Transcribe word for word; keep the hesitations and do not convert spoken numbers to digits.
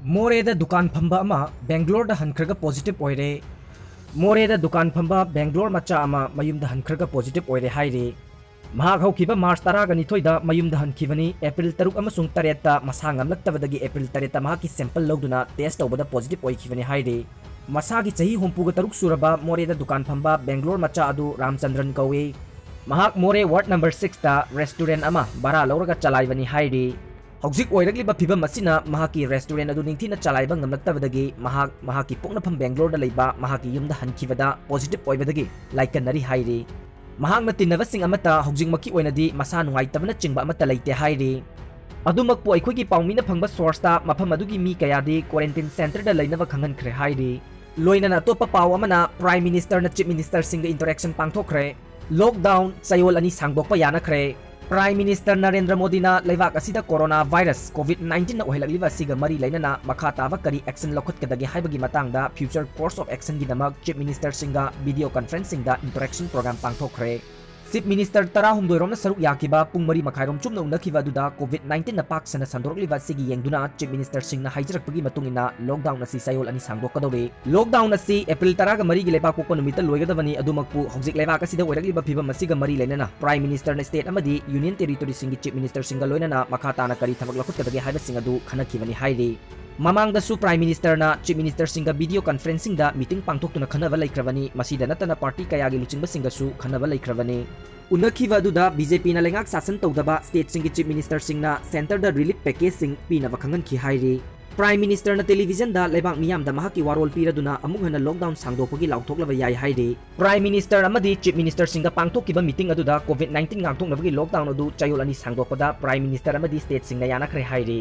ꯃꯣꯔꯦꯗ ꯗꯨꯀꯥꯟ ꯐꯝꯕ ꯑꯃ ꯕꯦꯡꯒ꯭ꯂꯣꯔꯗ ꯍꯟꯈ꯭ꯔꯒ positive ꯑꯣꯏꯔꯦ꯫ ꯃꯣꯔꯦꯗ ꯗꯨꯀꯥꯟ ꯐꯝꯕ ꯕꯦꯡꯒ꯭ꯂꯣꯔ ꯃꯆꯥ ꯑꯃ ꯃꯌꯨꯝꯗ ꯍꯟꯈ꯭ꯔꯒ positive ꯑꯣꯏꯔꯦ ꯍꯥꯏꯔꯤ꯫ ꯃꯍꯥꯛ ꯍꯧꯈꯤꯕ ꯃꯥꯔꯆ ꯇꯔꯥꯒ ꯅꯤꯊꯣꯏꯗ ꯃꯌꯨꯝꯗ ꯍꯟꯈꯤꯕꯅꯤ꯫ ꯑꯦꯄ꯭ꯔꯤꯜ ꯇꯔꯨꯛ ꯑꯃꯁꯨꯡ ꯇꯔꯦꯠꯇ ꯃꯁꯥ ꯉꯝꯂꯛꯇꯕꯗꯒꯤ ꯑꯦꯄ꯭ꯔꯤꯜ ꯇꯔꯦꯠꯇ ꯃꯍꯥꯛꯀꯤ sample ꯂꯧꯗꯨꯅ test ꯇꯧꯕꯗ positive ꯑꯣꯏꯈꯤꯕꯅꯤ ꯍꯥꯏꯔꯤ꯫ ꯃꯁꯥꯒꯤ ꯆꯍꯤ ꯍꯨꯝꯐꯨꯒ ꯇꯔꯨꯛ ꯁꯨꯔꯕ ꯃꯣꯔꯦꯗ ꯗꯨꯀꯥꯟ ꯐꯝꯕ ꯕꯦꯡꯒ꯭ꯂꯣꯔ ꯃꯆꯥ ꯑꯗꯨ ꯔꯥꯝꯆꯟꯗ꯭ꯔꯟ ꯀꯧꯏ꯫ ꯃꯍꯥꯛ ꯃꯣꯔꯦ ward number six ꯇ restaurant ꯑꯃ ꯚꯔꯥ ꯂꯧꯔꯒ ꯆꯂꯥꯏꯕꯅꯤ ꯍꯥꯏꯔꯤ꯫ ꯍꯧꯖꯤꯛ ꯑꯣꯏꯔꯛꯂꯤꯕ ꯐꯤꯕꯝ ꯑꯁꯤꯅ ꯃꯍꯥꯛꯀꯤ restaurant ꯑꯗꯨ ꯅꯤꯡꯊꯤꯅ ꯆꯂꯥꯏꯕ ꯉꯝꯂꯛꯇꯕꯗꯒꯤ ꯃꯍꯥꯛ ꯃꯍꯥꯛꯀꯤ ꯄꯣꯛꯅꯐꯝ ꯕꯦꯡꯒ꯭ꯂꯣꯔꯗ ꯂꯩꯕ ꯃꯍꯥꯛꯀꯤ ꯌꯨꯝꯗ ꯍꯟꯈꯤꯕꯗ positive ꯑꯣꯏꯕꯗꯒꯤ ꯂꯥꯏꯀꯟꯅꯔꯤ ꯍꯥꯏꯔꯤ꯫ ꯃꯍꯥꯛꯅ ꯇꯤꯟꯅꯕꯁꯤꯡ ꯑꯃꯠꯇ ꯍꯧꯖꯤꯛꯃꯛꯀꯤ ꯑꯣꯏꯅꯗꯤ ꯃꯁꯥ ꯅꯨꯡꯉꯥꯏꯇꯕꯅꯆꯤꯡꯕ ꯑꯃꯠꯇ ꯂꯩꯇꯦ ꯍꯥꯏꯔꯤ꯫ ꯑꯗꯨꯃꯛꯄꯨ ꯑꯩꯈꯣꯏꯒꯤ ꯄꯥꯎꯃꯤꯅ ꯐꯪꯕ source ꯇ ꯃꯐꯝ ꯑꯗꯨꯒꯤ ꯃꯤ ꯀꯌꯥꯗꯤ quarantine center ꯗ ꯂꯩꯅꯕ ꯈꯪꯍꯟꯈ꯭ꯔꯦ ꯍꯥꯏꯔꯤ꯫ ꯂꯣꯏꯅꯅ ꯑꯇꯣꯞꯄ ꯄꯥꯎ ꯑꯃꯅ, Prime Minister ꯅ Chief Minister ꯁꯤꯡꯒ interaction ꯄꯥꯡꯊꯣꯛꯈ꯭ꯔꯦ꯫ Lockdown ꯆꯌꯣꯜ ꯑꯅꯤ ꯁꯥꯡꯗꯣꯛꯄ ꯌꯥꯅꯈ꯭ꯔꯦ꯫ Prime Minister ꯅꯔꯦꯟꯗ꯭ꯔ ꯃꯣꯗꯤꯅ ꯂꯩꯕꯥꯛ ꯑꯁꯤꯗ corona virus COVID nineteen ꯅ ꯑꯣꯏꯍꯜꯂꯛꯂꯤꯕ ꯑꯁꯤꯒ ꯃꯔꯤ ꯂꯩꯅꯅ ꯃꯈꯥ ꯇꯥꯕ ꯀꯔꯤ action ꯂꯧꯈꯠꯀꯗꯒꯦ ꯍꯥꯏꯕꯒꯤ ꯃꯇꯥꯡꯗ future course of action ꯒꯤꯗꯃꯛ Chief Minister ꯁꯤꯡꯒ video conferencing ꯗ interaction program ꯄꯥꯡꯊꯣꯛꯈ꯭ꯔꯦ꯫ Chief Minister ꯇꯔꯥꯍꯨꯝꯗꯣꯏ ꯔꯣꯝꯅ ꯁꯔꯨꯛ ꯌꯥꯈꯤꯕ ꯄꯨꯡ ꯃꯔꯤ ꯃꯈꯥꯏꯔꯣꯝ ꯆꯨꯞꯅ ꯎꯅꯈꯤꯕ ꯑꯗꯨꯗ COVID nineteen ꯅ ꯄꯥꯛ ꯁꯟꯅ ꯁꯟꯗꯣꯔꯛꯂꯤꯕ ꯑꯁꯤꯒꯤ ꯌꯦꯡꯗꯨꯅ Chief Minister ꯁꯤꯡꯅ ꯍꯥꯏꯖꯔꯛꯄꯒꯤ ꯃꯇꯨꯡ ꯏꯟꯅ lockdown ꯑꯁꯤ ꯆꯌꯣꯜ ꯑꯅꯤ ꯁꯥꯡꯗꯣꯛꯀꯗꯧꯔꯤ꯫ Lockdown ꯑꯁꯤ ꯑꯦꯄ꯭ꯔꯤꯜ ꯇꯔꯥꯒ ꯃꯔꯤꯒꯤ ꯂꯩꯕꯥꯛ ꯄꯣꯛꯄ ꯅꯨꯃꯤꯠꯇ ꯂꯣꯏꯒꯗꯕꯅꯤ꯫ ꯑꯗꯨꯃꯛꯄꯨ ꯍꯧꯖꯤꯛ ꯂꯩꯕꯥꯛ ꯑꯁꯤꯗ ꯑꯣꯏꯔꯛꯂꯤꯕ ꯐꯤꯕꯝ ꯑꯁꯤꯒ ꯃꯔꯤ ꯂꯩꯅꯅ Prime Minister ꯅ state ꯑꯃꯗꯤ Union Territory ꯁꯤꯡꯒꯤ Chief Minister ꯁꯤꯡꯒ ꯂꯣꯏꯅꯅ ꯃꯈꯥ ꯇꯥꯅ ꯀꯔꯤ ꯊꯕꯛ ꯂꯧꯈꯠꯀꯗꯒꯦ ꯍꯥꯏꯕꯁꯤꯡ ꯑꯗꯨ ꯈꯟꯅꯈꯤꯕꯅꯤ ꯍꯥꯏꯔꯤ꯫ ꯃꯃꯥꯡꯗꯁꯨ Prime Minister ꯅ Chief Minister ꯁꯤꯡꯒ video conferencing ꯗ meeting ꯄꯥꯡꯊꯣꯛꯇꯨꯅ ꯈꯟꯅꯕ ꯂꯩꯈ꯭ꯔꯕꯅꯤ꯫ ꯃꯁꯤꯗ ꯅꯠꯇꯅ party ꯀꯌꯥꯒꯤ ꯂꯨꯆꯤꯡꯕꯁꯤꯡꯒꯁꯨ ꯈꯟꯅꯕ ꯂꯩꯈ꯭ꯔꯕꯅꯤ꯫ ꯎꯅꯈꯤꯕ ꯑꯗꯨꯗ BJP ꯅ ꯂꯩꯉꯥꯛ ꯁꯥꯁꯟ ꯇꯧꯗꯕ state ꯁꯤꯡꯒꯤ Chief Minister ꯁꯤꯡꯅ centre ꯗ relief package ꯁꯤꯡ ꯄꯤꯅꯕ ꯈꯪꯍꯟꯈꯤ ꯍꯥꯏꯔꯤ꯫ Prime Minister ꯅ television ꯗ ꯂꯩꯕꯥꯛ ꯃꯤꯌꯥꯝꯗ ꯃꯍꯥꯛꯀꯤ ꯋꯥꯔꯣꯜ ꯄꯤꯔꯗꯨꯅ ꯑꯃꯨꯛ ꯍꯟꯅ lockdown ꯁꯥꯡꯗꯣꯛꯄꯒꯤ ꯂꯥꯎꯊꯣꯛꯂꯕ ꯌꯥꯏ ꯍꯥꯏꯔꯤ꯫ Prime Minister ꯑꯃꯗꯤ Chief Minister ꯁꯤꯡꯒ ꯄꯥꯡꯊꯣꯛꯈꯤꯕ meeting ꯑꯗꯨꯗ COVID nineteen ꯉꯥꯛꯊꯣꯛꯅꯕꯒꯤ lockdown ꯑꯗꯨ ꯆꯌꯣꯜ ꯑꯅꯤ ꯁꯥꯡꯗꯣꯛꯄꯗ Prime Minister ꯑꯃꯗꯤ state ꯁꯤꯡꯅ ꯌꯥꯅꯈ꯭ꯔꯦ ꯍꯥꯏꯔꯤ꯫